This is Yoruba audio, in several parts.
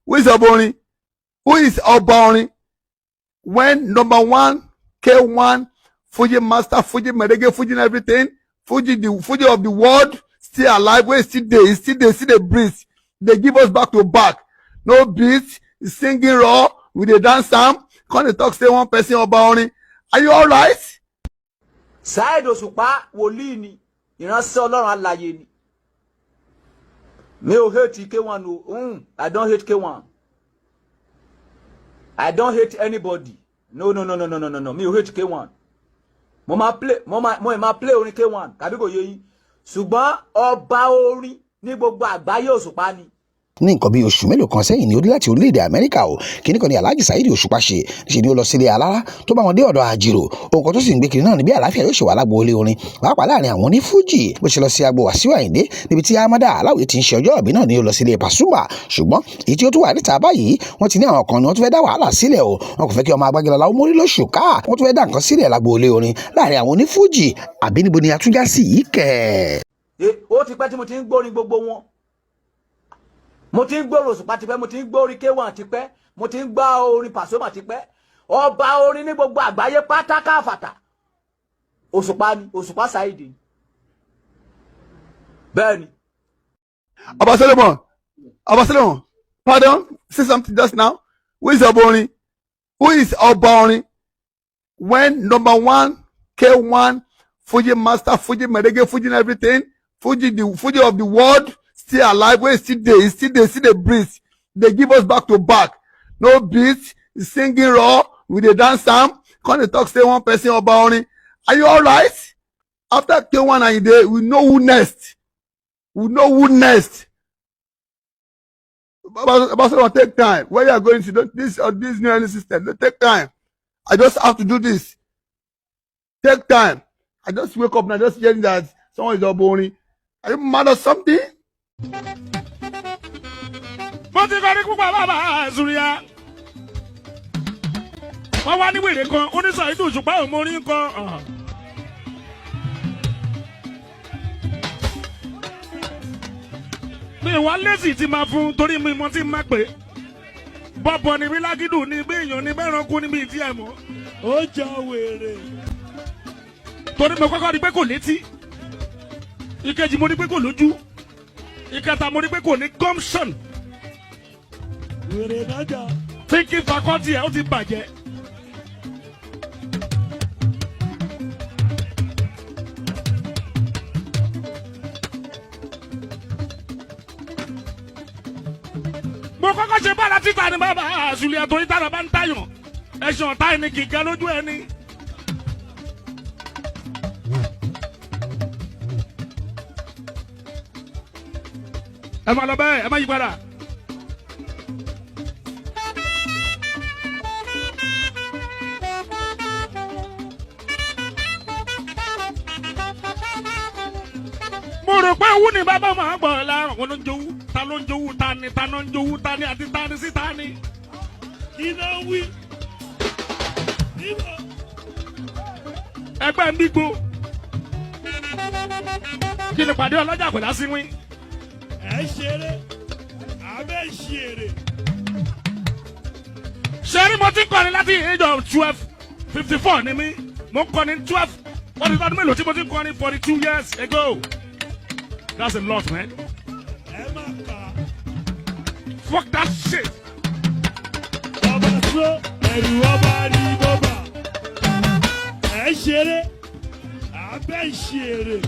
Who is Ọba orin? Who is Ọba orin? When number one, K1, Fuji master, Fuji merengue, Fuji and everything, Fuji, the Fuji of the world, still alive, wey still dey, still dey, still dey breathe. They give us back to back. No beat, singing raw, we dey dance am. Come dey talk say one person Ọba orin. Are you alright? Saheed Òṣùpá, wòlíì ni, ìránṣẹ́ Ọlọ́run alààyè ni. Mi ò hate K1 o. I don't hate K1. I don't hate anybody. No, no, no, no, no, no, no, no. Mi ò hate K1. Mo máa play, mo máa play orin K1, tàbí kò yé yín? Ṣùgbọ́n ọba orin ní gbogbo àgbáyé, Òṣùpá ni. Ní nǹkan bíi oṣù mélòó kan sẹ́yìn ni ó dé láti orílẹ̀-èdè Amẹ́ríkà o. Kíní kan ní Alhaji Saheed Òṣùpá ṣe ṣe ni ó lọ sílé alára tó bá wọn dé ọ̀dọ̀ àjèrò. Ohun kan tó sì ń gbé kiri náà ní bí àlàáfíà yóò ṣe wà lágbo ilé orin, pàápàá láàrin àwọn onífújì. Bó ṣe lọ sí agbo Wàsíù Àyìndé níbi tí Amada Aláwìyé ti ń ṣe ọjọ́ ìbí náà ni ó lọ sílé Pasuma. Ṣùgbọ́n èyí tí ó tún wà níta báyìí, wọ́n ti ní àwọn kan ni wọ́n tún fẹ́ dá wàhálà sílẹ̀ o. Wọn kò fẹ́ kí ọmọ agbágẹ́lọ́lá ó mórí lóṣù ká. Wọ́n tún fẹ́ dá nǹkan sílẹ̀ lágbo ilé orin láàrin àwọn onífújì. Àbí níbo ni atúnjá sí yìí kẹ̀? Ó ti pẹ́ tí mo ti ń gbórin gbogbo wọn. Mo ti ń gbórin Òṣùpá tipẹ́, mo ti ń gbórin K1 tipẹ́, mo ti ń gbọ́ orin Pasuma tipẹ́. Ọba orin ní gbogbo àgbáyé pátákáfàtà, Òṣùpá ni, Òṣùpá Saheed, bẹ́ẹ̀ ni. Ọba Solomon, Ọba Solomon, pardon, say something just now. Who is Ọba orin? Who is Ọba orin? When number one, K1, Fuji master, Fuji merengue, Fuji and everything, Fuji, the Fuji of the world, still alive, wey still dey, still dey, still dey breathe. They give us back to back. No beat, singing raw, we dey dance am. Come dey talk say one person Ọba orin. Are you alright? After K1 Ayinde, we know who next. We know who next. Baba Solomon, take time. Where you are going to don't, this new system, don't take time. I just have to do this. Take time. I just wake up and I just hearing that someone is Ọba orin. Are you mad or something? Mo ti kọrin púpọ̀, bàbá àzùríà. Wọ́n wá ní wèrè kan, ó ní Saheed Òṣùpá ò mọ orin kan. Mi wá lẹ́sì tí máa fún torí mi mọ tí máa pè. Bọ́bọ̀ ni bí lágídù ni bí èèyàn ni bẹ́ẹ̀rànkú ni bí tí ẹ̀ mọ́. Ó jọ wèrè. Torí mo kọ́kọ́ rí pé kò létí. Ìkejì, mo rí pé kò lójú. Ìkẹta, mo rí pé kò ní gumption. Wèrè nájà. Thinking faculty ẹ̀ ó ti bàjẹ́. Mo kọ́kọ́ ṣe bára títa ni bàbá àṣùlẹ̀ àtòrí tára bá ń tàyàn, ẹ̀sùn ọ̀tá ẹni kìkẹ́ lójú ẹni. Ẹ máa lọ bẹ́ẹ̀, ẹ má yí padà. Mo rò pé owó ni bàbá máa gbọ́ láàrùn wọn ló ń jowú. Ta ló ń jowú? Ta ni? Ta ló ń jowú? Ta ni àti ta ni sí ta ni? Kí ló ń wí? Níbo? Ẹgbẹ́ ń gbígbó. Kí ni pàdé ọlọ́jà kò lásìwín? Ẹ ṣeré. Abẹ́ ṣeré. Ṣé ní mo ti ń kọrin láti age of 12, 54 ni mí. Mo ń kọrin 12, wọ́n ti tọ́dún mélòó tí mo ti ń kọrin? 42 years ago. That's a lot, man. Ẹ má kà. Fuck that shit. Ọba sọ ẹ̀rù ọba ní bọ́bà. Ẹ ṣeré. Abẹ́ ṣeré.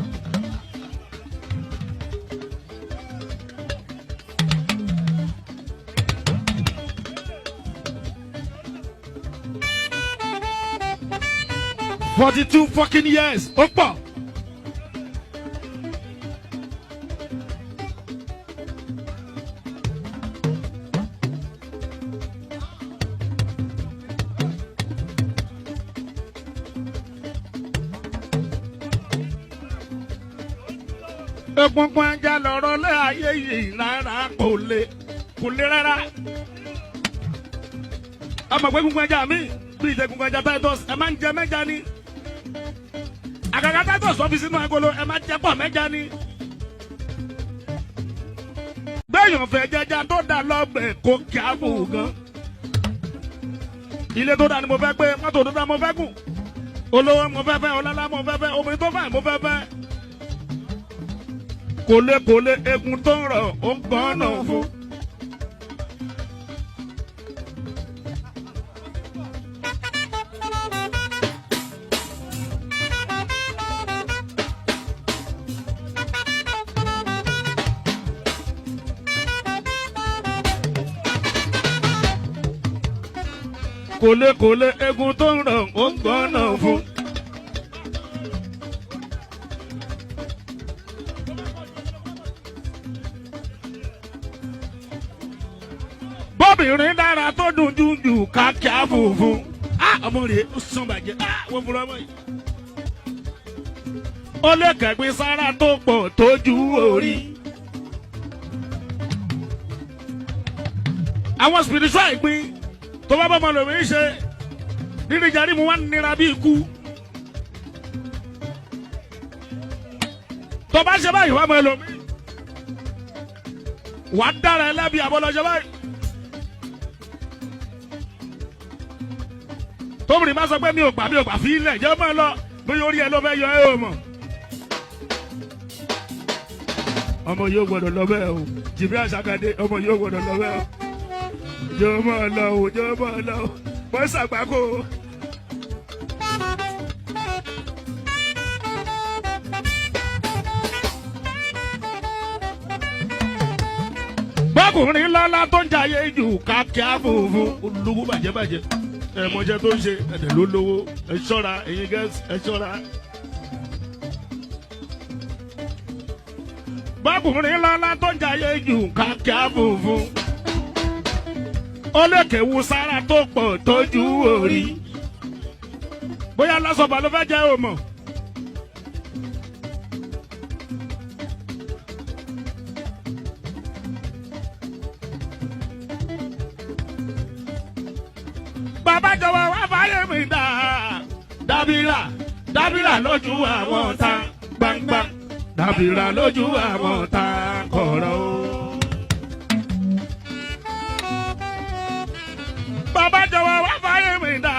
42 fucking years, ó pọ̀. Egungun ajá lọ̀rọ̀ lé ayé yìí rárá, kò le, kò le rárá. A mọ̀ pé egungun ẹja mi bí ìjẹgungun ẹja Titus, ẹ máa ń jẹ mẹ́ja ni. Àgàgà Titus wọ́n fi sínú agolo, ẹ máa jẹ pọ̀ mẹ́ja ni. Gbé Bẹ́yàn fẹ́ jẹja tó dà lọ́bẹ̀ kó kíáfù gan. Ilé tó dà ni mo fẹ́ gbé, mọ́tò tó dà mo fẹ́ gùn. Olówó mo fẹ́ fẹ́, ọlọ́lá mo fẹ́ fẹ́, obìnrin tó fà mo fẹ́ fẹ́. Kòlékòlé egun tó ń rọ̀ ó ń gbọ́n náà fún. Kòlékòlé egun tó ń rọ̀ ó ń gbọ́n náà fún. Bọ́bìnrin dára tó dùn jújù kákíá funfun. Á ọmọ rẹ̀ ó sún bàjẹ́ á wọ́n fúnra mọ́ yìí. Ó lè kẹ̀gbin sára tó pọ̀ tójú orí. Àwọn spiritual ìgbín tó bá bọ́mọ lòmí ṣe rírí jarí mu wá nira bí ikú. Tó bá ṣe báyìí wá mọ ẹlòmí. Wàá dára ẹ lẹ́bi àbọ̀lọ́ṣẹ́ báyìí. Tóbìnrin bá sọ pé mi ò gbà mi ò gbà fi ilẹ̀ jẹ́ mọ́ ẹ lọ bóyá orí ẹ ló fẹ́ yọ ẹ ò mọ̀. Ọmọ yóò gbọdọ̀ lọ bẹ́ẹ̀ o, Jìbí Àṣàkàdé ọmọ yóò gbọdọ̀ lọ bẹ́ẹ̀ o. Jẹ́ mọ́ ẹ lọ o, jẹ́ mọ́ ẹ lọ o, mọ́ ṣàgbákò o. Bọ́kùnrin lọ́lá tó ń jayé jù kákíá funfun olówó bàjẹ́bàjẹ́ ẹ̀mọ́jẹ́ tó ń ṣe ẹ̀dẹ̀ ló lówó ẹ ṣọ́ra ẹ̀yin gẹ́sì ẹ ṣọ́ra. Bọ́kùnrin lọ́lá tó ń jayé jù kákíá funfun ó lè kéwu sára tó pọ̀ tójú orí bóyá lásọ̀bà ló fẹ́ jẹ́ òmò. Bàbá jọ̀wọ́ wá fàyè mi dá. Dábìrà dábìrà lójú àwọn ọ̀tá gbangba. Dábìrà lójú àwọn ọ̀tá kọ̀rọ̀ o. Bàbá jọ̀wọ́ wá fàyè mi dá.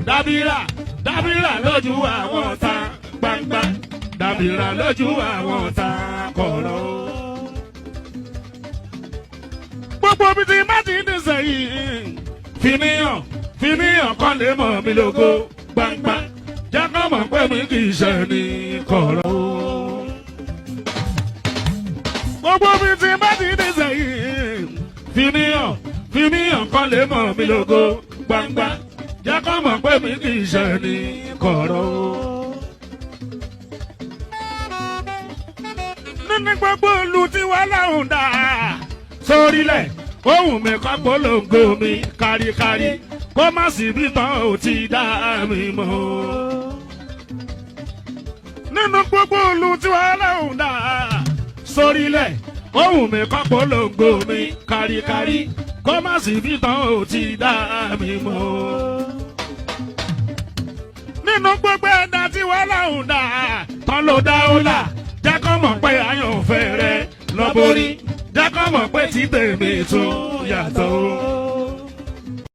Dábìrà dábìrà lójú àwọn ọ̀tá gbangba. Dábìrà lójú àwọn ọ̀tá kọ̀rọ̀ o. Gbogbo ibi tí má ti ní sẹ́yìn fi mí hàn kọ́ lè mọ̀ mí lógo gbangba jẹ́ kó mọ̀ pé mi kì í ṣe ní kọ̀rọ̀ o. Gbogbo mi ti bá ti dé sẹ́yìn fi mí hàn kọ́ lè mọ̀ mí lógo gbangba jẹ́ kó mọ̀ pé mi kì í ṣe ní kọ̀rọ̀ o. Nínú gbogbo ìlú tí wàá láwùn dá sórílẹ̀ ohùn mi kọ́ polongo mi káríkárí kó má sì bí tán ò ti dá mi mọ́. Nínú gbogbo ìlú tí wàá lóhùn dá sórílẹ̀ ohùn mi kọ́ polongo mi káríkárí kó má sì bí tán ò ti dá mi mọ́. Nínú gbogbo ẹ̀dá tí wàá lóhùn dá tán ló dá ó là jẹ́ kó mọ̀ pé àyànfẹ́ rẹ lọ borí. Jẹ́ kó mọ̀ pé tí tèmi tún yàtọ̀ o.